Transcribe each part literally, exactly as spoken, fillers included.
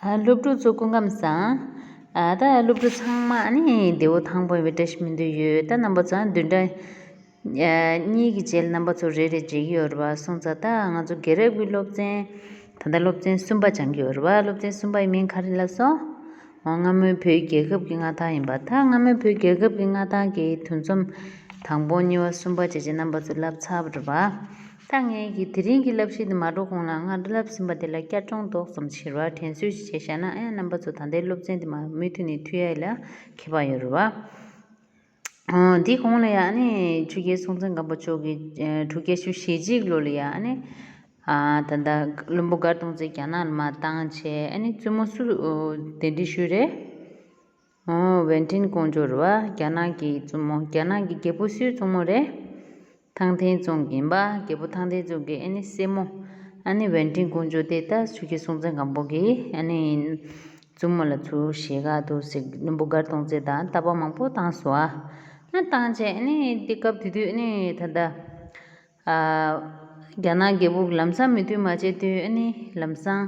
ཨ། སློབ་ཕྲུག་ཚོ་སྐུ་ཁམས་བཟང་། ཨ། ད་སློབ་ཕྲུག་ཚང་མ་ཨ་ནི་བདེ་པོ་ཐང་པོ་ཡིན་པའི་བཀྲ་ཤིས་སྨོན་འདུན་ཡོད། ད་རྣམ་པ་ཚོ་བདུན་ཕྲག་ཨ་གཉིས་ཀྱི་རྗེས་ལ་རྣམ་པ་ཚོ་རེ་རེ་མཇལ་གྱི་ཡོད་རེད་པ། སོང་ཙང་ད་ང་ཚོ་དགེ་རྒན་གྱི་སློབ་ཚན། ད་ལྟ་སློབ་ཚན་གསུམ་པ་སྦྱང་གི་ཡོད་རེད་པ། སློབ་ཚན་གསུམ་པ་ཡི་མིང་ག་རེ་ལབ་སོང་། འོ། སྔ་མོའི་བོད་རྒྱལ་ཁབ་ཀྱི་མངའ་ཐང་ཡིན་པ། ད་སྔ་མོའི་བོད་རྒྱལ་ཁབ་ཀྱི་མངའ་ཐང་གི་དུས་མཚམས་དང་པོ་གཉིས་པ་གསུམ་པ་བྱས་བྱས་རྣམ་པ་ཚོ་བསླབ་ཚར་བ་རེད་པ། ད་ངས་ཀྱི་དེ་རིང་གི་བསླབ་གཞི་འདི་མ་འགྲོ་གོང་ལ་ང་བསླབས་ཟིན་པ་དེ་ལ་བསྐྱར་སྦྱོང་ཏོག་ཙམ་བྱེད་རོགས། དྲན་གསོ་ཞིག་བྱས་བཞག་ན་ཨ་ནི་རྣམ་པ་ཚོ་ད་ལྟའི་སློབ་ཚན་འདི་མ་མུ་མཐུད་ནས་མཐུད་ཡ་ལ་ཁེ་བ་ཡོད་རེད་པ། འོ། འདི་གོང་ལ་ཡང་ཨ་ནི་ཆོས་རྒྱལ་སྲོང་བཙན་སྒམ་པོ་མཆོག་གི་ཨ་དྲུག་བརྒྱ་ཞེ་གཅིག་ལོ་ལ་ཡང་ཨ་ནི་ཨ་ད་ལྟ་བློན་པོ་མགར་སྟོང་བཙན་རྒྱ་ནག་ལ་མར་བཏང་བྱས། ཨ་ནི་བཙུན་མོ་སུ་གདན་འདྲེན་ཞུས་རེད། འོ། ཝན་ཀྲིན་ཀོང་ཇོ་རེད་པ། རྒྱ་ནག་གི་བཙུན་མོ། རྒྱ་ནག་གི་རྒྱལ་པོ་སུའི་བཙུན་མོ་རེད། ཐང་ཐེན་ཙུང་གི་ཡིན་པ། རྒྱལ་པོ་ཐང་ཐེན་ཙུང་གི་ཨ་ནི་སྲས་མོ། ཨ་ནི་ཝན་ཀྲིན་ཀོང་ཇོ་དེ་ད་ཆོས་རྒྱལ་སྲོང་བཙན་སྒམ་པོ་གི་ཨ་ནི་བཙུན་མོ་ལ་ཚུར་བཞེས་ག་འདུག་ཟེར་བློན་པོ་མགར་སྟོང་བཙན་དང་རྟ་པ་མང་པོ་བཏང་སོང་ཨ། ཨ་བཏང་བྱས་ཨ་ནི་དེ་སྐབས་དེ་དུས་ཨ་ནི་ད་ལྟ་ཨ་རྒྱ་ནག་རྒྱལ་པོ་གི་ལམ་སང་མོས་མཐུན་མ་བྱས་དུས། ཨ་ནི་ལམ་སང་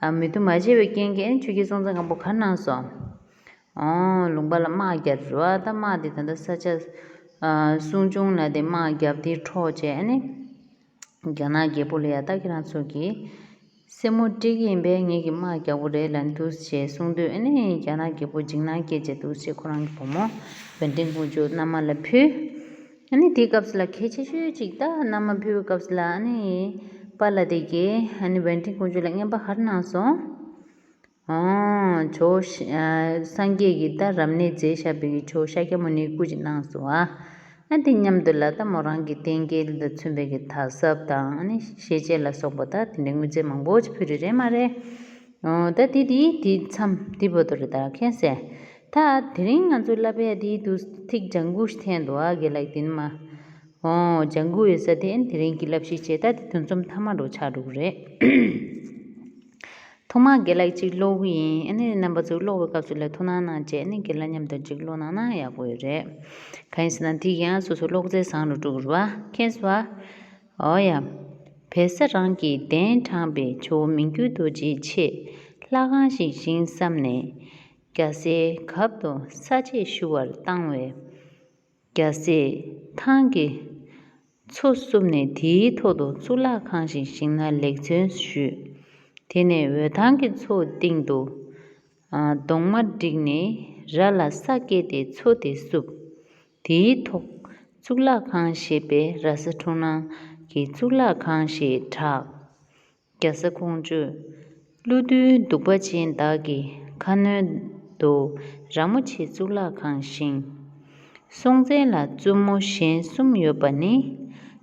ཨ་མོས་མཐུན་མ་བྱས་པའི་རྐྱེན་གྱིས་ཨ་ནི་ཆོས་རྒྱལ་སྲོང་བཙན་སྒམ་པོ་ག་རེ་གནང་སོང་། ཨོ། ལུང་པ་ལ་དམག་བརྒྱབ་རེད་པ། ད་དམག་དེ་ད་ལྟ་ས་ཆ་ཨ་སུང་ཅུང་ལ་དེ་དམག་བརྒྱབ་དེ་འཕྲོག་བྱས། ཨ་ནི་རྒྱ་ནག་རྒྱལ་པོ་ལ་ཡ་ད་ཁྱེད་རང་ཚོ་གི་སྲས་མོ་སྤྲད་ཀྱི་ཡིན་པས། ངེད་ཀྱི་དམག་རྒྱག་དགོས་རེད་ལབ་འདུག་ཅེས་གསུངས་དུས། ཨ་ནི་རྒྱ་ནག་རྒྱལ་པོ་འཇིགས་སྣང་སྐྱེས་བྱས་འདུག་ཅེས་ཁོ་རང་གི་བུ་མོ་ཝན་ཀྲིན་ཀོང་ཇོ་མནའ་མ་ལ་ཕུལ། ཨ་ནི་དེའི་སྐབས་སུ་ལ་གལ་ཆེ་ཤོས་གཅིག་ད་མནའ་མ་ཕུལ་བའི་སྐབས་སུ་ལ་ཨ་ནི་པཱ་ལགས་དེ་གིས་ཨ་ནི་ཝན་ཀྲིན་ཀོང་ཇོ་ལ་རྔན་པ་ག་རེ་གནང་སོང་། ཨོ། ཇོ་ཤ་ཨ་སངས་རྒྱས་ཀྱིས་ད་རབ་གནས་མཛད་བཞག་པའི་ཇོ་ཤཱཀྱ་མུ་ནིའི་སྐུ་ཅིག་གནང་སོང་ཨ། ཨ་དེ་མཉམ་དུ་ལ་ད་མོ་རང་གི་གཏན་འཁེལ་དང་མཚོན་པའི་གི་དར་ཟབ་དང་། ཨ་ནི་ཤེལ་ཆས་ལ་སོགས་པ་ད་དེ་འདྲའི་དངོས་རྫས་མང་པོ་ཅིག་ཕུལ་རེད། རེད་མ་རེད། ཨོ། ད་དེ་དེ་དེ་མཚམས་དེ་བར་དུ་རེད། ད་མཁྱེན་སོང་། ད་དེ་རིང་ང་ཚོ་བསླབ་ཡ་དེ་དུས་ཐིག་ལྗང་གུ་ཞིག་འཐེན་འདུག་ཨ། དགེ་ལགས་དེ་ནི་མ། ཨོ། ལྗང་གུ་ཡོད་ས་དེ་ཨ་ནི་དེ་རིང་གི་བསླབ་གཞི་བྱས། ད་དེ་དུས་མཚམས་ཐ་མ་འགྲོ་ཆགས་འགྲོ་གི་རེད། ཐོག་མར་དགེ་ལགས་གཅིག་ཀློག་གི་ཡིན། ཨ་ནི་རྣམ་པ་ཚོས་ཀློག་པའི་སྐབས་སུ་ལ་ཐུགས་སྣང་གནང་བྱས། ཨ་ནི་དགེ་ལགས་མཉམ་དུ་གཅིག་ཀློག་གནང་ན་ཡག་པོ་ཡོད་རེད། གང་ཡིན་ཟེར་ན་དེ་ཡང་སོ་སོ་ཀློག་རྩལ་བཟང་རུ་འགྲོ་གི་རེད་པ། མཁྱེན་སོང་ཨ། ཨོ་ཡ། བལ་བཟའ་རང་གིས་གདན་དྲངས་པའི་ཇོ་བོ་མི་འགྱུར་རྡོ་རྗེའི་ཆེད་ལྷ་ཁང་ཞིག་བཞེངས་བསམ་ནས། རྒྱལ་སྲས་གབ་ཏུ་ས་དཔྱད་ཞུ་བར་བཏང་བས། རྒྱལ་སྲས་ཐང་གིས་མཚོ་བསུབས་ནས་དེའི་ཐོག་ཏུ་གཙུག་ལག་ཁང་ཞིག་བཞེངས་ན་ལེགས་ཚུལ་ཞུས། དེ་ནས་འོད་ཐང་གི་མཚོའི་སྟེང་དུ་གདུང་མ་བསྒྲིགས་ནས་ར་ལ་ས་བཀལ་ཏེ་མཚོ་དེ་བསུབས། དེའི་ཐོག་གཙུག་ལག་ཁང་ཞེས་པའི་ར་ས་འཁྲུངས་ན་གི་གཙུག་ལག་ཁང་ཞེས་གྲགས། རྒྱ་བཟའ་ཀོང་ཇོས་ཀླུ་བདུད་གདུག་པ་ཅན་དག་གི་ཁ་གནོན་དུ་ར་མོ་ཆེའི་གཙུག་ལག་ཁང་བཞེངས། སྲོང་བཙན་ལ་བཙུན་མོ་གཞན་གསུམ་ཡོད་པ་ནི།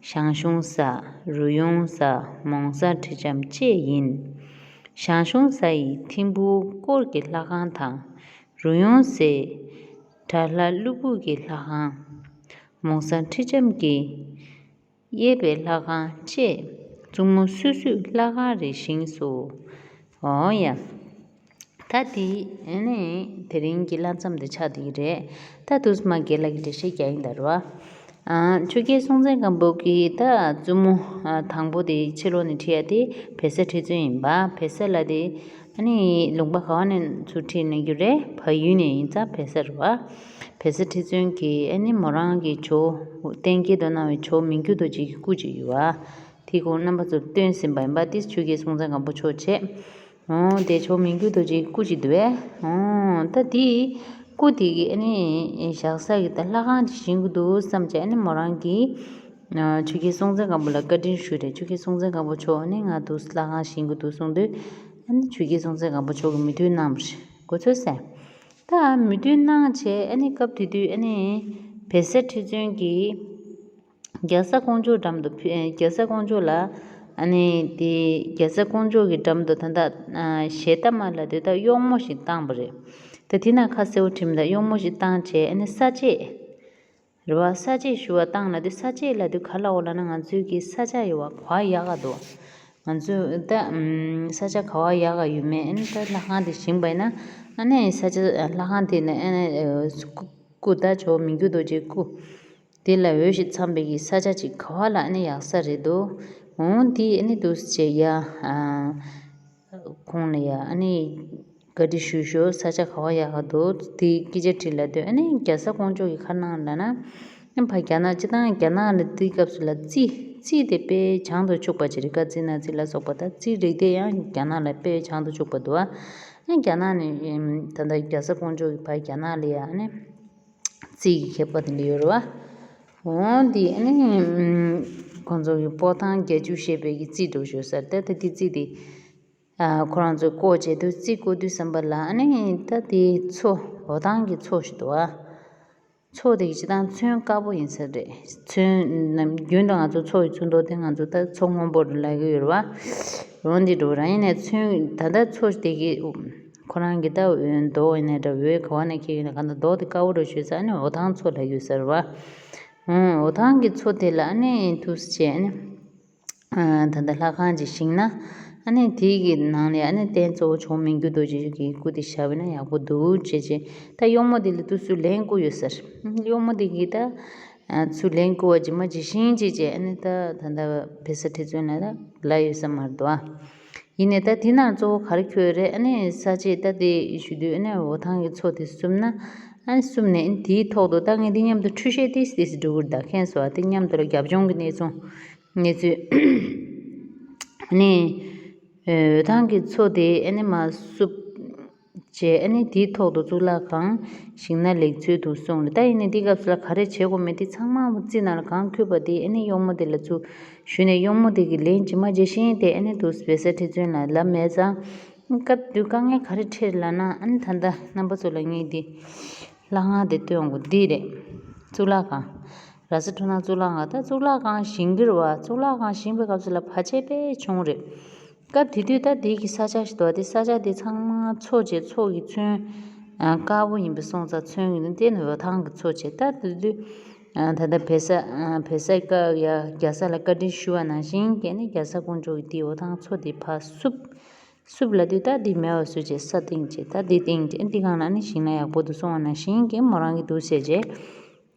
ཞང་ཞུང་ས། རུ་ཡོང་ས། མོང་ས་ཁྲི་ལྕམ་བཅས་ཡིན། ཞང་ཞུང་ས་ཡི་ཐིམ་ཕུག་དཀོར་གྱི་ལྷ་ཁང་དང་། རུ་ཡོང་སའི་དགྲ་ལྷ་ཀླུ་སྦུག་གི་ལྷ་ཁང་། མོང་ས་ཁྲི་ལྕམ་གྱི་གཡས་པའི་ལྷ་ཁང་བཅས་བཙུན་མོ་སོ་སོའི་ལྷ་ཁང་རེ་བཞེངས་སོ། འོ་ཡ། ད་དེ་ནི་དེ་རིང་གི་བསླབ་མཚམས་དེ་ཆགས་བསྡད་ཀྱི་རེད། ད་དུས་མ་དགེ་ལགས་ཀྱིས་འགྲེལ་བཤད་རྒྱག་ཡིན་ད་རེད་པ། ཨ། ཆོས་རྒྱལ་སྲོང་བཙན་སྒམ་པོ་གིས་ད་བཙུན་མོ་ཨ་དང་པོ་དེ་ཕྱི་ལོགས་ནས་ཁྲིད་ཡ་དེ་བལ་བཟའ་ཁྲི་བཙུན་ཡིན་པ། བལ་བཟའ་ལ་དེ་ཨ་ནི་ལུང་པ་ག་བ་ནས་ཚུར་ཁྲིད་གནང་རྒྱུ་རེད། བལ་ཡུལ་ནས་ཡིན་ཙང་བལ་བཟའ་རེད་པ། བལ་བཟའ་ཁྲི་བཙུན་གྱིས་ཨ་ནི་མོ་རང་གི་ཇོ་བོ་གཏན་འཁེལ་དུ་གནང་བའི་ཇོ་བོ་མི་འགྱུར་རྡོ་རྗེ་གི་སྐུ་ཅིག་ཡོད་པ། དེ་ཁོང་རྣམ་པ་ཚོར་སྟོན་ཟིན་པ་ཡིན་པ། དེ་ཆོས་རྒྱལ་སྲོང་བཙན་སྒམ་པོ་མཆོག་བྱས། འོ། དེ་ཇོ་བོ་མི་འགྱུར་རྡོ་རྗེ་གི་སྐུ་ཅིག་འདུག་པས། འོ། ད་དེ་སྐུ་དེ་གི་ཨ་ནི་བཞག་ས་གི་ད་ལྷ་ཁང་ཅིག་བཞེངས་དགོས་འདུག་བསམ་བྱས། ཨ་ནི་མོ་རང་གིས་ཆོས་རྒྱལ་སྲོང་བཙན་སྒམ་པོ་ལ་བཀའ་དྲིན་ཞུས་རེད། ཆོས་རྒྱལ་སྲོང་བཙན་སྒམ་པོ་མཆོག་ཨ་ནི་ང་འདུག་ལྷ་ཁང་བཞེངས་དགོས་འདུག་གསུངས་དུས། ཨ་ནི་ཆོས་རྒྱལ་སྲོང་བཙན་སྒམ་པོ་མཆོག་གིས་མོས་མཐུན་གནང་བ་རེད། གོ་ཚོད་སོང་། ད་མོས་མཐུན་གནང་བྱས། ཨ་ནི་སྐབས་དེ་དུས་ཨ་ནི་བལ་བཟའ་ཁྲི་བཙུན་གྱིས་རྒྱ་བཟའ་ཀོང་ཇོའི་འགྲམ་དུ་ཕུལ། རྒྱ་བཟའ་ཀོང་ཇོ་ལ་ཨ་ནི་དེ་རྒྱ་བཟའ་ཀོང་ཇོ་གི་འགྲམ་དུ་ད་ལྟ་ཨ་ཞལ་ཏ་མ་ལབ་དུས་ད་གཡོག་མོ་ཞིག་བཏང་བ་རེད། ད་དེ་ན་ཁ་གསལ་པོ་བྲིས་མི་འདུག་གཡོག་མོ་ཞིག་བཏང་བྱས་ཨ་ནི་ས་དཔྱད་རེད་པ། ས་དཔྱད་ཞུ་བར་བཏང་ལབ་དུས། ས་དཔྱད་ལབ་དུས་ག་ལབ་དགོས་ལབ་ན། ང་ཚོའི་གི་ས་ཆ་ཡོད་པ་ག་པར་ཡག་ག་འདུག་ང་ཚོས་ད་ཨམ་ས་ཆ་ག་པར་ཡག་ག་ཡོད་མེད། ཨ་ནི་ད་ལྷ་ཁང་དེ་བཞེངས་པ་ཡིན་ན། ཨ་ནི་ས་ཆ་ལྷ་ཁང་དེ་ནས་ཨ་ནི་སྐུ་སྐུ་ད་ཇོ་བོ་མི་འགྱུར་རྡོ་རྗེའི་སྐུ་དེ་ལ་འོས་ཤིང་འཚམས་པའི་གི་ས་ཆ་ཅིག་ག་པར་ལ་ཨ་ནི་ཡག་ས་རེད་འདུག་འོ། དེ་ཨ་ནི་འདུག་སེ་བྱས་ཡ། ཨ། ཁོང་ལ་ཡ་ཨ་ནི་ བཀའ་འདྲི་ཞུ་ཞུ། ས་ཆ་ག་བ་ཡག་ག་འདུག་དེ་སྐད་ཆ་དྲིས་ལབ་དུས། ཨ་ནི་རྒྱ་བཟའ་ཀོང་ཇོ་གིས་ག་རེ་གནང་ལབ་ན། ཨ་ཕ་རྒྱ་ནག་སྤྱིར་བཏང་རྒྱ་ནག་ལ་དེའི་སྐབས་སུ་ལ་རྩིས་རྩིས་དེ་དཔེ་བྱང་དུ་ཕྱུག་པ་ཅིག་རེད། ཀ་རྩིས་ནག་རྩིས་ལ་སོགས་པ་དང་རྩིས་རིག་དེ་ཡང་རྒྱ་ནག་ལ་དཔེ་བྱང་དུ་ཕྱུག་པ་འདུག་ཨ། ཨ་རྒྱ་ནག་ནས་ཨེམ་ད་ལྟ་རྒྱ་བཟའ་ཀོང་ཇོ་གིས་ཕ་རྒྱ་ནག་ལ་ཡ་ཨ་ནི་རྩིས་ཀྱི་མཁས་པ་དེ་འདྲ་ཡོད་རེད་བ། འོ་འདི་ཨ་ནི་ཨམ་ཁོང་ཚོ་གི་སྤོ་ཐང་བརྒྱད་ཅུ་ཞེས་པའི་གི་རྩིས་འགྲོ་ཞུ་ས་རེད། ད་ད་དེ་རྩིས་དེ་ཨ་ཁོ་རང་ཚོས་བཀོད་བྱས་དུས། རྩིས་བཀོད་དུས་ཙམ་པ་ལ་ཨ་ནི་ད་དེ་མཚོ་འོ་ཐང་གི་མཚོ་ཞིག་འདུག་ཨ། མཚོ་དེ་གི་སྤྱིར་བཏང་ཚོན་དཀར་པོ་ཡིན་ས་རེད། ཚོན་ནམ་རྒྱུན་དུ་ང་ཚོ་མཚོ་ཡི་ཚོན་མདོག་དེ་ང་ཚོ་ད་མཚོ་སྔོན་པོ་ལབ་ཀྱི་ཡོད་རེད་བ། འོ་འདི་འདྲ་རང་ཡིན་ནའི་ཚོན་ད་ལྟ་མཚོ་དེ་གི་ཁོ་རང་གི་ད་འོད་མདོག་ཡིན་ནའི་འདྲ། འོད་ག་བ་ནས་ཁེལ་ཡིན་ན་གང་ལྟར་མདོག་དེ་དཀར་པོ་འདྲ་ཞུ་ས། ཨ་ནི་འོ་ཐང་མཚོ་ལབ་ཀྱི་ཡོད་ས་རེད་བ། འོ་འོ་ཐང་གི་མཚོ་དེ་ལ་ཨ་ནི་འདུག་སེ་བྱས་ཨ་ནི། ཨ་ད་ལྟ་ལྷ་ཁང་ཅིག་བཞེངས་ན། ཨ་ནི་དེའི་གི་ནང་ནས་ཨ་ནི་རྟེན་གཙོ་བོ་ཇོ་བོ་མི་འགྱུར་རྡོ་རྗེ་གི་སྐུ་དེ་བཞག་པ་ན་ཡག་པོ་འདུག་ཅེས་བྱས། ད་གཡོག་མོ་དེ་ལ་དུས་སུ་ལན་བསྐུར་ཡོད་ས་རེད། གཡོག་མོ་དེ་གིས་ད་ཨ་ཚུར་ལན་བསྐུར་བ་ཇི་མ་ཇི་བཞིན་བྱས་བྱས། ཨ་ནི་ད་ད་ལྟ་བེ་ས་ཁྲི་བཙུན་ལ་ད་ལབ་ཡོད་ས་མ་རེད་དོ། ཨ་ཡིན་ནའི་ད་དེ་ནང་གཙོ་བོ་ག་རེ་འཁྱོལ་རེད། ཨ་ནི་ས་དཔྱད་ད་དེ་ཞུ་དུས། ཨ་ནི་འོ་ཐང་གི་མཚོ་དེ་བསུབས་ན། ཨ་ནི་བསུབས་ནས་ཨ་ནི་དེའི་ཐོག་ཏུ་ད་ངས་འདི་མཉམ་དུ་འཕྲུལ་ཆས་ཏིས་ཏིས་འགྲོ་གི་རེད། ད་མཁྱེན་སོང་བ། དེ་མཉམ་དུ་ལ་རྒྱབ་ལྗོངས་ཀྱི་གནས་ཚུལ། གནས་ཚུལ། ཨ་ནི་འོ་ཐང་གི་མཚོ་དེ་ཨ་ནི་མར་བསུབས་བྱས། ཨ་ནི་དེའི་ཐོག་ཏུ་གཙུག་ལག་ཁང་བཞེངས་ན་ལེགས་ཚུལ་དུ་གསུངས་རེད། ད་ཡིན་ནའི་དེའི་སྐབས་སུ་ལ་ག་རེ་བྱེད་དགོས་མེད་དེ་ཚང་མ་རྩིས་ནང་ལ་གང་འཁོད་པ་དེ་ཨ་ནི་གཡོག་མོ་དེ་ལ་ཚུར་ཞུས་ནས། གཡོག་མོ་དེ་གིས་ལན་ཇི་མ་ཇི་བཞིན་དེ་ཨ་ནི་འདུག་སེ་བེ་ས་ཁྲི་བཙུན་ལ་ལབ་མེད་ཙང་། སྐབས་དེ་དུས་དཀའ་ངལ་ག་རེ་འཕྲད་ལབ་ན། ཨ་ནི་ད་ལྟ་རྣམ་པ་ཚོ་ལ་ངས་འདི་ལྷ་ཁང་དེ་སྟོན་དགོས་འདི་རེད། གཙུག་ལག་ཁང་། ར་ས་ཁྲོ་ནང་གཙུག་ལག་ཁང་། ད་གཙུག་ལག་ཁང་བཞེངས་ཀྱི་རེད་བ། གཙུག་ལག་ཁང་བཞེངས་པའི་སྐབས་སུ་ལ་བར་ཆད་དཔེ་བྱུང་རེད། སྐབས་དེ་དུས་ད་དེ་གི་ས་ཆ་ཞིག་འདུག་བ། དེ་ས་ཆ་དེ་ཚང་མ་མཚོ་བྱས། མཚོ་གི་ཚོན་ཨ་དཀར་པོ་ཡིན་པ་སོང་ཙང་། ཚོན་གྱི་ནི་དེ་ནི་འོ་ཐང་གི་མཚོ་བྱས། ད་དེ་དུས་ཨ་ད་ལྟ་བེ་ས་ཨ་བེ་ས་ཀ་ཡ་རྒྱ་བཟའ་ལ་བཀའ་འདྲི་ཞུ་བ་ནང་བཞིན་གྱི་ནི་རྒྱ་བཟའ་ཀོང་ཇོ་གིས་དེ་འོ་ཐང་མཚོ་དེ་ཕར་བསུབས། བསུབས་ལབ་དུས་ད་དེ་མེད་པ་བཟོས་བྱས། ས་བཏིང་བྱས། ད་དེ་བཏིང་བྱས། འདི་སྒང་ལ་ནི་བཞེངས་ན་ཡག་པོ་འདུག་གསུང་བ་ནང་བཞིན་གྱི་མོ་རང་གིས་འདུག་བྱས་བྱས།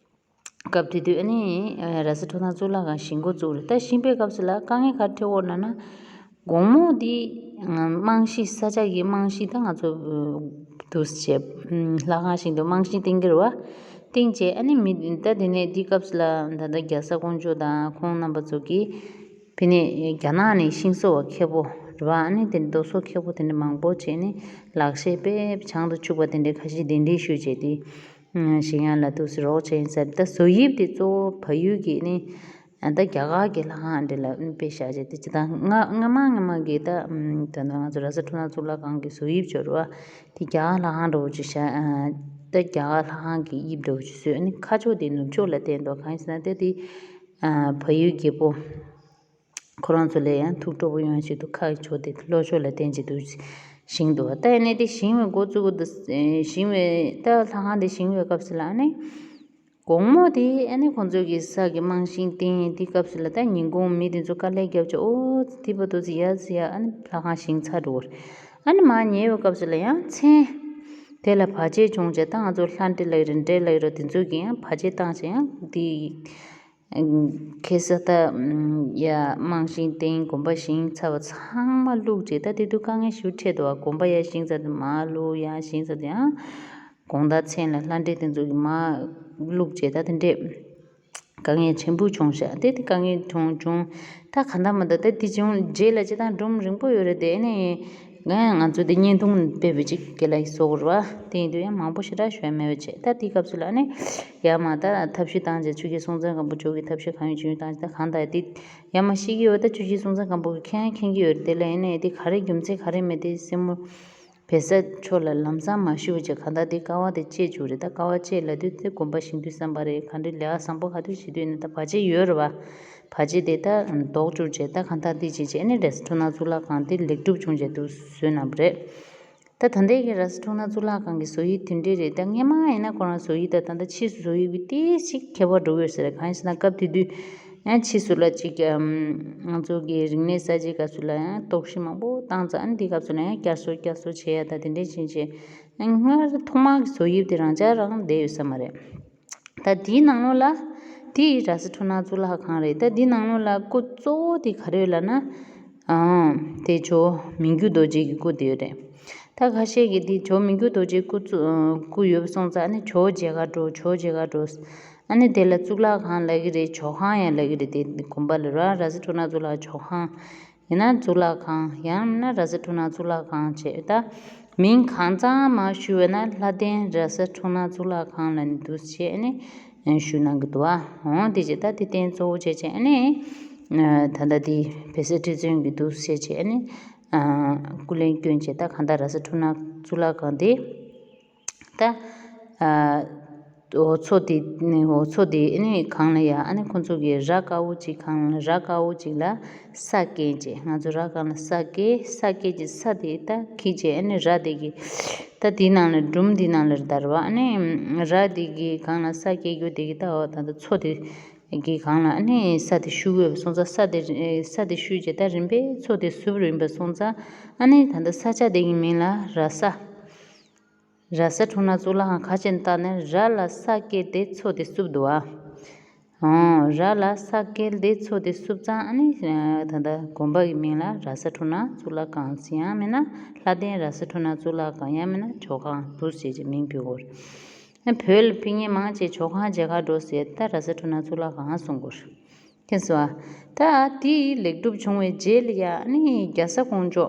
སྐབས་དེ་དུས་ཨ་ནི་ར་ས་ཁྲོ་ཐང་གཙུག་ལག་ཁང་བཞེངས་འགོ་བཙུགས་རེད། ད་བཞེངས་པའི་སྐབས་སུ་ལ་དཀའ་ངལ་ག་རེ་འཕྲད་ཡོད་ལབ་ན། དགོང་མོ་དེ་རྨང་གཞི། ས་ཆ་གི་རྨང་གཞི་ད་ང་ཚོ་འདུག་སེ་བྱས་ལྷ་ཁང་བཞེངས་དུས་རྨང་གཞི་བཏིང་གི་རེད་བ། བཏིང་བྱས་ཨ་ནི་མི་ད་དེ་ནས་དེའི་སྐབས་སུ་ལ་ད་ལྟ་རྒྱ་བཟའ་ཀོང་ཇོ་དང་ཁོང་རྣམ་པ་ཚོ་གིས་དེ་ནས་རྒྱ་ནག་ནས་ཤིང་བཟོ་བ་མཁས་པོ་རེད་བ། ཨ་ནི་དེ་ནས་རྡོ་བཟོ་མཁས་པོ་དེ་འདྲ་མང་པོ་བྱས་ནས་ལག་ཤེས་དཔེ་བྱང་དུ་ཆུག་པ་དེ་འདྲའི་ཁ་ཤས་གདན་འདྲེན་ཞུས་བྱས་དེ། ཨ་གཞན་ཡང་ལ་འདུག་སེ་རོགས་བྱས་ཡིན་ས་རེད། ད་བཟོ་དབྱིབས་དེ་གཙོ་བོ་བལ་ཡུལ་གྱི་ནི་ཨ་ད་རྒྱ་གར་གྱི་ལྷ་ཁང་འདི་ལ་དཔེ་བཞག་བྱས་དེ་ཅི་ད་སྔ་སྔ་མ་སྔ་མ་གི་ད་ཨམ་ད་ང་ཚོ་ར་ས་ཁྲོ་ཐང་གཙུག་ལག་ཁང་གི་བཟོ་དབྱིབས་སྦྱོར་བ་དེ་རྒྱ་གར་ལྷ་ཁང་འདྲ་བོ་ཅིག་བཞག་ཨ་ད་རྒྱ་གར་ལྷ་ཁང་གི་དབྱིབས་འདྲ་བོ་ཅིག་བཟོས། ཨ་ནི་ཁ་ཕྱོགས་དེ་ནུབ་ཕྱོགས་ལ་བསྟན་འདུག་གང་ཡིན་ཟེར་ན་དེ་དེ་ཨ་བལ་ཡུལ་རྒྱལ་པོ། ཁོ་རང་ཚོ་ལ་ཡང་ཐུགས་སྤྲོ་པོ་ཡོང་ཆེད་དུ་ཁ་ཕྱོགས་དེ་ལྷོ་ཕྱོགས་ལ་བསྟན་བྱས་འདུག་བཞེངས་འདུག་ད་ཡིན་ནའི་དེ་བཞེངས་པའི་འགོ་བཙུགས་འདུག་བཞེངས་པའི་ད་ལྷ་ཁང་དེ་བཞེངས་པའི་སྐབས་སུ་ལ་ཨ་ནི་དགོང་མོ་དེ་ཨ་ནི་ཁོང་ཚོ་གི་ས་གི་རྨང་གཞི་བཏིང་དེ་སྐབས་སུ་ལ། ད་ཉིན་གུང་མི་དེ་ཚོ་དཀའ་ལས་བརྒྱབ་བྱས་ཨོ་ཙི་དེ་བར་དུ་ཙི་ཡ་ཙི་ཡ་ཨ་ནི་ལྷ་ཁང་བཞེངས་ཚར་འགྲོ་གི་རེད། ཨ་ནི་མར་ཉལ་བའི་སྐབས་སུ་ལ་ཡང་མཚན་དེ་ལ་བར་ཆད་བྱུང་བྱས། ད་ང་ཚོ་ལྷ་འདྲེ་ལབ་ཀྱི་རེད། འདྲེ་ལབ་ཀྱི་རེད། དེ་ཚོ་གིས་ཡང་བར་ཆད་བཏང་བྱས་ཡང་དེ། ཁ་སང་ད་ཡ་རྨང་གཞི་བཏིང་དགོན་པ་བཞེངས་ཚར་བ་ཚང་མ་བླུགས་བྱས། ད་དེ་དུས་དཀའ་ངལ་ཞེ་པོ་འཕྲད་འདུག་བ། དགོན་པ་ཡར་བཞེངས་ཚར་དུས་མར་བླུགས། ཡར་བཞེངས་ཚར་དུས་ཡང་དགོང་དག་མཚན་ལ་ལྷ་འདྲེ་དེ་ཚོ་གིས་མར་བླུགས་བྱས། ད་དེ་འདྲས་དཀའ་ངལ་ཆེན་པོ་བྱུང་ཤག་དེ་དེ་དཀའ་ངལ་བྱུང་བྱུང་། ད་གང་ལྟར་མ་ད་ད་དེ་བྱུང་རྗེས་ལ་སྤྱིར་བཏང་སྒྲུང་རིང་པོ་ཡོད་རེད་དེ། ཨ་ནི། ང་ང་ཚོ་འདི་བརྙན་ཐུང་སྤེལ་བའི་ཅིག་གི་ལ་བཟོ་དགོས་རེད་བ། དེ་ཡིན་དུས་ཡང་མང་པོ་ཞེ་དྲག་ཞུ་ཡ་མེད་པ་བྱས། ད་དེའི་སྐབས་སུ་ལ་ཨ་ནི་ཡར་མར་ད་ཐབས་ཤེས་བཏང་བྱས། ཆུ་སྐྱེས་སྲོང་བཙན་སྒམ་པོ་མཆོག་གིས་ཐབས་ཤེས་གང་ཡོད་ཅི་ཡོད་བཏང་བྱས། ད་གང་ལྟར་དེ་ཡར་མར་ཤེས་ཀྱི་ཡོད། ད་ཆུ་སྐྱེས་སྲོང་བཙན་སྒམ་པོ་གིས་མཁྱེན་མཁྱེན་གྱི་ཡོད་རེད། དེ་ལ་ཡིན་ནའི་དེ་ག་རེ་རྒྱུ་མཚན་ག་རེ་མེད་དེ་སེན་མོ་བལ་བཟའ་མཆོག་ལ་ལམ་སང་མ་ཞུས་པ་བྱས། གང་ལྟར་དེ་ཀ་བ་དེ་བཅད་བཅུག་རེད། ད་ཀ་བ་བཅད་ལབ་དུས་དེ་དགོན་པ་བཞེངས་དུས་བསམ་པ་རེད། གང་འདྲའི་ལས་ཀ་བཟང་པོ་ག་དུས་བྱེད་དུས་ཡིན་ན་ད་བར་ཆད་ཡོད་རེད་བ། བར་ཆད་དེ་ད་ཟློག་བཅུག་བྱས། ད་གང་ལྟར་དེ་བྱས་བྱས་ཨ་ནི་ར་ས་ཁྲོ་ནང་གཙུག་ལག་ཁང་དེ་ལེགས་གྲུབ་བྱུང་བྱས་འདུག་བཟོས་གནང་བ་རེད། ད་ད་ལྟའི་གི་ར་ས་ཁྲོ་ནང་གཙུག་ལག་ཁང་གི་བཟོ་དབྱིབས་དེ་འདྲས་རེད། ད་སྔོན་མ་ཡིན་ན་ཁོ་རང་བཟོ་དབྱིབས་དང་ད་ལྟ་ཕྱིས་སུ་བཟོ་དབྱིབས་ཀྱི་ཏོག་ཙམ་ཁྱད་པར་འགྲོ་གི་ཡོད་ས་རེད། གང་ཡིན་ཟེར་ན་སྐབས་དེ་དུས་ཨ་ཕྱིས་སུ་ལ་ཅིག་ཨམ་ང་ཚོ་གི་རིག་གནས་གསར་བརྗེའི་སྐབས་སུ་ལ་ཡང་གཏོར་བཤིག་མང་པོ་བཏང་ཙང་། ཨ་ནི་དེའི་སྐབས་སུ་ལ་ཡང་བསྐྱར་གསོ་བསྐྱར་གསོ་བྱེད་ཡ་ད་དེ་འདྲས་བྱས་བྱས་ཨ་ནི་སྔར་ཐོག་མར་གི་བཟོ་དབྱིབས་དེ་རང་འཇགས་རང་བསྡད་ཡོད་ས་མ་རེད། ད་དེའི་ནང་ལོགས་ལ་དེ་ར་ས་ཁྲོ་ནང་གཙུག་ལག་ཁང་རེད། ད་དེའི་ནང་ལོགས་ལ་སྐུ་གཙོ་བོ་དེ་ག་རེ་ཡོད་ལབ་ན། ཨང་དེ་ཇོ་བོ་མི་འགྱུར་རྡོ་རྗེ་གི་སྐུ་དེ་ཡོད་རེད། ད་ཁ་ཤས་ཀྱིས་འདི་ཇོ་མི་འགྱུར་རྡོ་རྗེའི་སྐུ་བཙུགས་སྐུ་ཡོད་པ་སོང་ཙང་ཨ་ནི་ཇོ་བོ་མཇལ་ཁ་འགྲོ། ཇོ་བོ་མཇལ་ཁ་འགྲོ། ཨ་ནི་དེ་ལ་གཙུག་ལག་ཁང་ལབ་ཀྱི་རེད། ཇོ་ཁང་ཡང་ལབ་ཀྱི་རེད། དེ་དགོན་པ་ལ་ར་ར་ས་འཁྲུལ་སྣང་གཙུག་ལག་ཇོ་ཁང་། ཡང་ན་གཙུག་ལག་ཁང་། ཡང་མིན་ན་ར་ས་འཁྲུལ་སྣང་གཙུག་ལག་ཁང་བྱས། ད་མིང་གང་གཙང་མ་ཞུས་པ་ན་ལྷ་ལྡན་ར་ས་འཁྲུལ་སྣང་གཙུག་ལག་ཁང་ལབ་ནས་འདུག་སེ་བྱས་ཨ་ནི་ཞུ་གནང་གི་འདུག་ཨ། འོང་དེ་བྱས་ད་དེ་རྟེན་གཙོ་བོ་བྱས་བྱས་ཨ་ནི་ད་ལྟ་དེ་བེ་སེ་ཁྲི་བཙུན་གྱི་འདུག་སེ་བྱས་ཨ་ནི་སྐུ་ལས་བསྐྱོན་བྱས། ད་གང་ལྟར་ར་ས་འཁྲུལ་སྣང་གཙུག་ལག་ཁང་དེ། ད། ཨ། འོ་མཚོ་དེ་ནི་འོ་མཚོ་དེ་ནི་གང་ལ་ཡ་ཨ་ནི་ཁོ་ཚོ་གི་ར་དཀར་པོ་གཅིག་གང་ལ་ར་དཀར་པོ་གཅིག་ལ་ས་བཀལ་བྱས། ང་ཚོ་ར་གང་ལ་ས་བཀལ་ས་བཀལ་གྱི་ས་དེ་ད་འཁྱེར་བྱས་ཨ་ནི་ར་དེ་གི་ད་དེའི་ནང་ལ་སྒྲུང་དེའི་ནང་ལ་བརྡར་བ་ཨ་ནི་ར་དེ་གི་གང་ལ་ས་བཀལ་རྒྱུ་དེ་གི་ད་འོ་ད་ད་མཚོ་དེ་གི་གང་ལ་ཨ་ནི་ས་དེ་བཤུ་དགོས་པ་སོང་ཙང་ས་དེ་ས་དེ་བཤུས་བྱས་ད་རིམ་པས་མཚོ་དེ་ཟུབ་རིམ་པ་སོང་ཙང་ཨ་ནི་ད་ད་ས་ཆ་དེ་གི་མིང་ལ་ར་ས། ར་ས་འཁྲུལ་སྣང་གཙུག་ལག་ཁང་ག་ཅན་བཏགས་ནས་ར་ལ་ས་བཀལ་ཏེ་མཚོ་དེ་བསུབས་འདུག་ཨ། འོ། ར་ལ་ས་བཀལ་ཏེ་མཚོ་དེ་བསུབས་ཙང་ཨ་ནི་ད་ལྟ་དགོན་པ་གི་མིང་ལ་ར་ས་འཁྲུལ་སྣང་གཙུག་ལག་ཁང་ཟེར། ཡང་མིན་ན་ལྷ་ལྡན་ར་ས་འཁྲུལ་སྣང་གཙུག་ལག་ཁང་། ཡང་མིན་ན་ཇོ་ཁང་འདུག་ཟེར་གྱི་མིང་འབོད་དགོས་རེད། ཨ། བོད་ལ་ཕེབས་མཁན་མང་ཆེ་ཇོ་ཁང་མཇལ་ཁ་འགྲོ་ཟེར། ད་ར་ས་འཁྲུལ་སྣང་གཙུག་ལག་ཁང་གསུང་དགོས་རེད། མཁྱེན་སོང་ཨ། ད་དེ་ལེགས་གྲུབ་བྱུང་བའི་རྗེས་ལ་ཡ་ཨ་ནི་རྒྱ་བཟའ་ཀོང་ཇོ།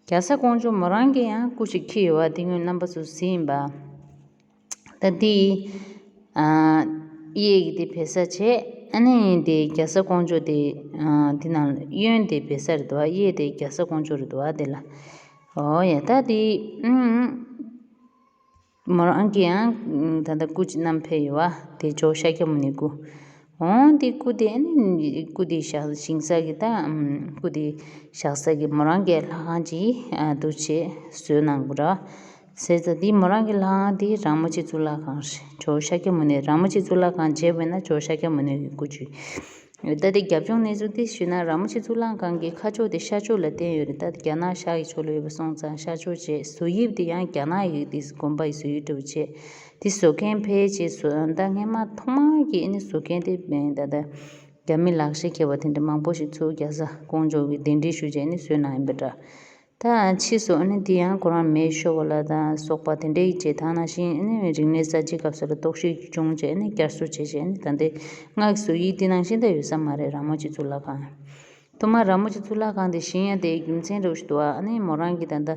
རྒྱ་བཟའ་ཀོང་ཇོ་མོ་རང་གིས་ཡང་སྐུ་ཞིག་འཁྱེར་ཡོད་པ་དེ་སྔོན་རྣམ་པ་ཚོ་གཟིགས་ཡིན་པ། ད་དེ་ཨ་གཡས་ཀྱི་དེ་བེ་ས་བྱས། ཨ་ནི་དེ་རྒྱ་བཟའ་ཀོང་ཇོ་དེ་ཨ་དེ་ནང་གཡོན་དེ་བེ་ས་རེད་འདུག་བ། གཡས་དེ་རྒྱ་བཟའ་ཀོང་ཇོ་རེད་འདུག་བ། དེ་ལ་འོ་ཡ་ད་དེ་ཨུམ། མོ་རང་གིས་ཡང་ད་ལྟ་སྐུ་ཅིག་བསྣམས་ཕེབས་ཡོད་པ་དེ་ཇོ་བོ་ཤཱཀྱ་མུ་ནེའི་སྐུ། འོང་དེ་སྐུ་དེ་ཨ་ནི་སྐུ་དེ་བཞག་བཞེངས་ས་གི་ད་སྐུ་དེ་བཞག་ས་གི་མོ་རང་གི་ལྷ་ཁང་ཅིག་ཨ་འདུག་བྱས་བཟོས་གནང་དགོས་ར། ཟེར་ཙང་དེ་མོ་རང་གི་ལྷ་ཁང་དེ་ར་མོ་ཆེ་གཙུག་ལག་ཁང་རེད། ཇོ་བོ་ཤཱཀྱ་མུ་ནེ་ར་མོ་ཆེ་གཙུག་ལག་ཁང་མཇལ་བས་ན་ཇོ་བོ་ཤཱཀྱ་མུ་ནེ་གི་སྐུ་ཅིག་ད་དེ་རྒྱབ་ལྗོངས་གནས་ཚུལ་འདི་ཞུས་ན་ར་མོ་ཆེ་གཙུག་ལག་ཁང་གི་ཁ་ཕྱོགས་དེ་ཤར་ཕྱོགས་ལ་བསྟན་ཡོད་རེད། ད་རྒྱ་ནག་ཤར་གྱི་ཕྱོགས་ལ་ཡོད་པ་སོང་ཙང་ཤར་ཕྱོགས་བྱས། བཟོ་དབྱིབས་དེ་ཡང་རྒྱ་ནག་ཡི་དེ་དགོན་པ་ཡི་བཟོ་དབྱིབས་འདྲ་བོ་བྱས། དེ་བཟོ་མཁན་ཕལ་ཆེར་བཟོ་ད་སྔས་མ་ཐོག་མ་གི་ཨ་ནི་བཟོ་མཁན་དེ་ད་ལྟ་རྒྱ་མི་ལག་ཤེས་མཁས་པ་དེ་འདྲ་མང་པོ་ཞིག་ཚུར་རྒྱ་བཟའ་ཀོང་ཇོ་གི་གདན་འདྲེན་ཞུས་བྱས་ནས་བཟོས་གནང་ཡིན་པ་འདྲ། ད་ཕྱིས་སུ་ཨ་ནི་འདི་ཡང་ཁོ་རང་མེ་ཤོར་བ་ལ་དང་སོགས་པ་དེ་འདྲའི་རྗེས་ཐང་ནང་བཞིན་ཨ་ནི་རིག་གནས་གསར་བརྗེའི་སྐབས་སུ་ལ་རྟོག་ཞིབ་བྱུང་བྱས་ཨ་ནི་བསྐྱར་གསོ་བྱས་བྱས་ཨ་ནི་ད་ལྟའི་སྔགས་བཟོ་ཡིག་འདི་ནང་བཞིན་ད་ཡོད་ས་མ་རེད། ར་མོ་ཆེ་གཙུག་ལག་ཁང་། ཐོག་མར་ར་མོ་ཆེ་གཙུག་ལག་ཁང་དེ་བཞེངས་ཡ་དེ་རྒྱུ་མཚན་འདྲ་བོ་ཞིག་འདུག་ཨ། ཨ་ནི་མོ་རང་གིས་ད་ལྟ་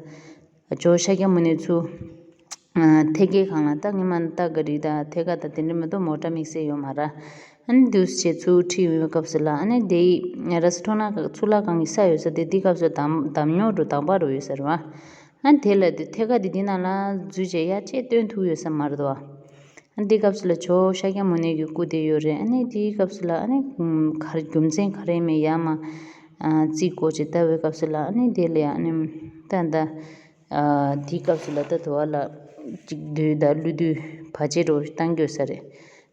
ཇོ་བོ་ཤཱཀྱ་མུ་ནེ་ཚུར་ཐེད་ཀའི་སྒང་ལ་ད་སྔས་མ་སྟག་གི་རིགས་དང་ཐད་ཀར་དང་དེ་འདྲ་མ་གཏོགས་མོ་ཊ་དམིགས་བསལ་ཡོད་མ་རེད། ཨ་ནི་འདུག་སེ་ཚུར་ཁྲིད་ཡོང་བའི་སྐབས་སུ་ལ་ཨ་ནི་དེ་ར་ས་འཁྲུལ་སྣང་གཙུག་ལག་ཁང་གི་ས་ཡོད་ས་དེ་དེའི་སྐབས་སུ་འདམ་འདམ་ཉོག་འདྲ་བོ་དང་པ་འདྲ་བོ་ཡོད་ས་རེད་བ། ཨ་ནི་དེ་ལ་དེ་ཐད་ཀར་དེ་དེ་ནང་ལ་འཛུལ་བྱས་ཡར་ཅིག་བཏོན་ཐུབ་ཡོད་ས་མ་རེད་བ། ཨ་ནི་དེའི་སྐབས་སུ་ལ་ཇོ་བོ་ཤཱཀྱ་མུ་ནེ་གི་སྐུ་དེ་ཡོད་རེད། ཨ་ནི་དེའི་སྐབས་སུ་ལ་ཨ་ནི་ག་རེ་རྒྱུ་མཚན་ག་རེ་མེད་ཡར་མར་རྩིས་བསྐོར་བྱས་བལྟ་བའི་སྐབས་སུ་ལ་ཨ་ནི་དེ་ལ་ཡ་ཨ་ནི་ད་ད། ཨ། དེའི་སྐབས་སུ་ལ་ད་དུ་བ་ལ་གཅིག་བདུད་དང་ཀླུ་བདུད་བར་ཆད་འདྲ་བོ་ཞིག་བཏང་གི་ཡོད་ས་རེད།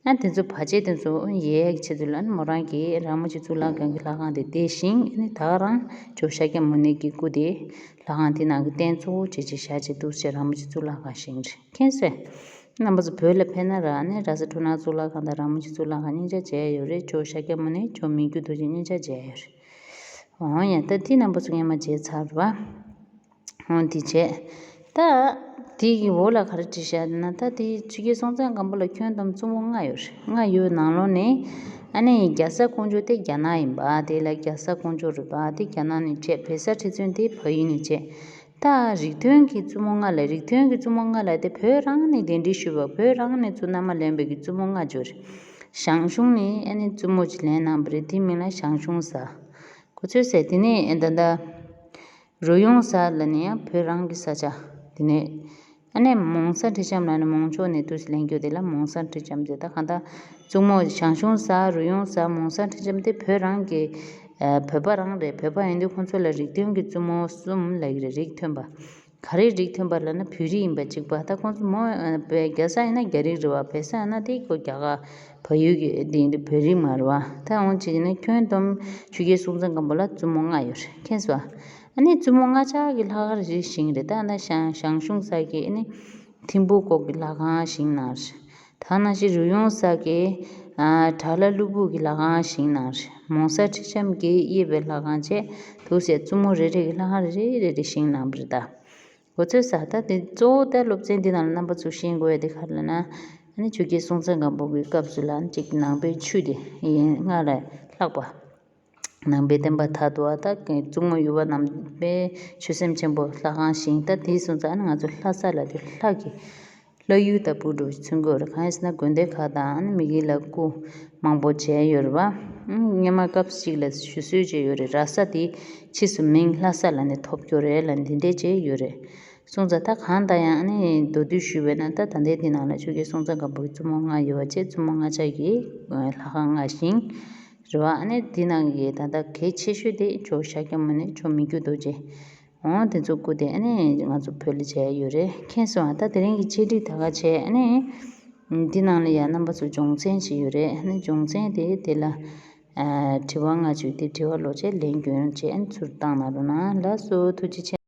ཨ་དེ་ཚོ་བར་ཆད་དེ་ཚོ་ཡལ་ཡག་གི་ཆེད་དུ་ལ་ཨ་ནི་མོ་རང་གིས་ར་མོ་ཆེ་གཙུག་ལག་ཁང་གི་ལྷ་ཁང་དེ་དེ་བཞེངས། ཨ་ནི་ད་ག་རང་ཇོ་བོ་ཤཱཀྱ་མུ་ནེ་གི་སྐུ་དེ་ལྷ་ཁང་དེ་ནང་གི་རྟེན་གཙོ་བོ་བྱས་བྱས་བཞག་བྱས་འདུག་སེ་ར་མོ་ཆེ་གཙུག་ལག་ཁང་བཞེངས་རེད། མཁྱེན་སོང་། རྣམ་པ་ཚོ་བོད་ལ་ཕེབས་ན་ར་ཨ་ནི་ར་ས་འཁྲུལ་སྣང་གཙུག་ལག་ཁང་དང་ར་མོ་ཆེ་གཙུག་ལག་ཁང་གཉིས་ཆ་མཇལ་ཡོད་རེད། ཇོ་བོ་ཤཱཀྱ་མུ་ནེ་ཇོ་བོ་མི་འགྱུར་རྡོ་རྗེ་གཉིས་ཆ་མཇལ་ཡོད་རེད། འོ་ཡ་ད་དེ་རྣམ་པ་ཚོ་སྔས་མ་མཇལ་ཚར་བ། འོ་དེ་བྱས། ད་དེ་གི་འོག་ལ་ག་རེ་བྲིས་བཞག་ན་ད་དེ་ཆོས་རྒྱལ་སྲོང་བཙན་སྒམ་པོ་ལ་ཁྱོན་བསྡོམས་བཙུན་མོ་ལྔ་ཡོད་རེད། ལྔ་ཡོད་ནང་ལོགས་ནས་ཨ་ནི་རྒྱ་བཟའ་ཀོང་ཇོ་དེ་རྒྱ་ནག་ཡིན་པ། དེ་ལ་རྒྱ་བཟའ་ཀོང་ཇོ་རེད་པ། དེ་རྒྱ་ནག་ནས་བྱས། བེ་ས་ཁྲི་བཙུན་དེ་བལ་ཡུལ་ནས་བྱས། ད་རིགས་མཐུན་གྱི་བཙུན་མོ་ལྔ་ལ། རིགས་མཐུན་གྱི་བཙུན་མོ་ལྔ་ལ་དེ་བོད་རང་ནས་གདན་འདྲེན་ཞུས་པ། བོད་རང་ནས་ཚུར་མནའ་མ་ལེན་པའི་གི་བཙུན་མོ་ལྔ་ཡོད་རེད། ཞང་ཞུང་ནས་ཨ་ནི་བཙུན་མོ་ཅིག་ལེན་གནང་བ་རེད། དེའི་མིང་ལ་ཞང་ཞུང་ཟེར། ཁོ་ཚོས་ཟེར། དེ་ནས་ད་ལྟ་རུ་ཡོང་ས་ལ་ནི་ཡང་བོད་རང་གི་ས་ཆ། དེ་ནས་ཨ་ནི་མོང་ས་ཁྲི་ལྕམ་ལ་ནི་མོང་ཕྱོགས་ནས་དུས་སུ་ལེན་རྒྱུ་དེ་ལ་མོང་ས་ཁྲི་ལྕམ་ཟེར། ད་གང་ལྟར་བཙུན་མོ་ཞང་ཞུང་ཟེར། རུ་ཡོང་ཟེར། མོང་ས་ཁྲི་ལྕམ་དེ་བོད་རང་གི་ཨ་བོད་པ་རང་རེད། བོད་པ་ཡིན་དུས་ཁོང་ཚོ་ལ་རིགས་མཐུན་གྱི་བཙུན་མོ་གསུམ་ལབ་ཀྱི་རེད། རིགས་མཐུན་པ། ག་རེ་རིགས་མཐུན་པ་ལབ་ན་བོད་རིགས་ཡིན་པ་གཅིག་པ། ད་ཁོང་ཚོ་མོ་ཨ་བོད་རྒྱ་བཟའ་ཡིན་ན་རྒྱ་རིགས་རེད་བ། བལ་བཟའ་ཡིན་ན་དེ་ཁོ་རྒྱ་གར་བལ་ཡུལ་གྱི་དེ་ཡིན་དུས་བོད་རིགས་མ་རེད་བ། ད་འོང་བྱས་ན་ཁྱོན་བསྡོམས་ཆོས་རྒྱལ་སྲོང་བཙན་སྒམ་པོ་ལ་བཙུན་མོ་ལྔ་ཡོད་རེད། མཁྱེན་སོང་། ཨ་ནི་བཙུན་མོ་ལྔ་ཆ་གི་ལྷག་དཀར་རེ་བཞེངས་རེད། ད་ཨ་ན་ཞང་ཞང་ཞུང་ཟེར་གི་ཨ་ནི་ཐིམ་ཕུ་ཀོག་གི་ལྷ་ཁང་བཞེངས་གནང་རེད། ད་ནང་བཞིན་རུ་ཡོང་ཟེར་གི་ཨ་དགྲ་ལྷ་ཀླུ་སྦུག་གི་ལྷ་ཁང་བཞེངས་གནང་རེད། མོང་ས་ཁྲི་ལྕམ་གྱི་གཡས་པའི་ལྷ་ཁང་བཅས་འདུག་སེ་བཙུན་མོ་རེ་རེ་གི་ལྷ་ཁང་རེ་རེ་རེ་རེ་བཞེངས་གནང་བ་རེད་ད། གོ་ཚོད་ས་ད་དེ་གཙོ་བོ་ད་སློབ་ཚན་འདི་ནང་ལ་རྣམ་པ་ཚོ་ཤེས་དགོས་ཡ་དེ་ག་རེ་ལབ་ན། ཨ་ནི་ཆོས་རྒྱལ་སྲོང་བཙན་སྒམ་པོ་གི་སྐབས་སུ་ལ་ཨ་ནི་གཅིག་ནང་པའི་ཆོས་དེ་ཡིན་སྔགས་ལས་ལྷག་པ། ནང་པའི་བསྟན་པ་དར་འདུག་ཨ། ད་གཙུག་མོ་ཡུ་བ་ནང་པའི་ཆོས་སེམས་ཆེན་པོ་ལྷ་ཁང་བཞེངས། ད་དེའི་སོང་ཙང་ཨ་ནི་ང་ཚོ་ལྷ་ས་ལ་དེ་ལྷ་གི་ལྷ་ཡུལ་ལྟ་བུ་འདྲ་མཚོན་གྱི་ཡོད་རེད། གང་ཡིན་ཟེར་ན་དགོན་སྡེ་ཁག་དང་ཨ་ནི་མི་གི་ལ་སྐུ་མང་པོ་མཇལ་ཡོད་རེད་བ། ཨང་སྔོན་མ་སྐབས་ཤིག་ལ་ཞུ་སྲོལ་བྱས་ཡོད་རེད། ར་ས་དེ་ཕྱིས་སུ་མིང་ལྷ་ས་ལ་ནི་ཐོབ་ཀྱི་ཡོད་རེད་ལ་འདི་འདྲས་བྱས་ཡོད་རེད། སོང་ཙང་ད་གང་ལྟར་ཡང་ཨ་ནི་མདོར་བསྡུས་ཞུས་པ་ན་ད་ད་ལྟའི་འདི་ནང་ལ་ཆོས་རྒྱལ་སྲོང་བཙན་སྒམ་པོའི་བཙུན་མོ་ལྔ་ཡོད་པ་བྱས། བཙུན་མོ་ལྔ་ཆ་གི་ལྷ་ཁང་ལྔ་བཞེངས་རེད་བ། ཨ་ནི་འདི་ནང་གི་ད་ལྟ་གལ་ཆེ་ཤོས་དེ་ཇོ་ཤཱཀྱ་མུ་ནེ་ཇོ་མི་བསྐྱོད་རྡོ་རྗེ། འོ་དེ་ཚོ་སྐུ་དེ་ཨ་ནི་ང་ཚོ་བོད་ལ་མཇལ་ཡ་ཡོད་རེད། མཁྱེན་སོང་ཨ། ད་དེ་རིང་གི་འཆད་ཁྲིད་ད་ག་བྱས་ཨ་ནི་འདི་ནང་ལ་ཡ་རྣམ་པ་ཚོ་སྦྱོང་ཚན་ཞིག་ཡོད་རེད། ཨ་ནི་སྦྱོང་ཚན་དེ་དེ་ལ་ཨ་དྲི་བ་ལྔ་བཅུ་དེ་དྲི་བ་ལོག་བྱས་ལན་སྐྱོན་བྱས་ཨ་ནི་ཚུར་བཏང་གནང་རོགས་གནང་། ལགས་སོ། ཐུགས་རྗེ་ཆེ།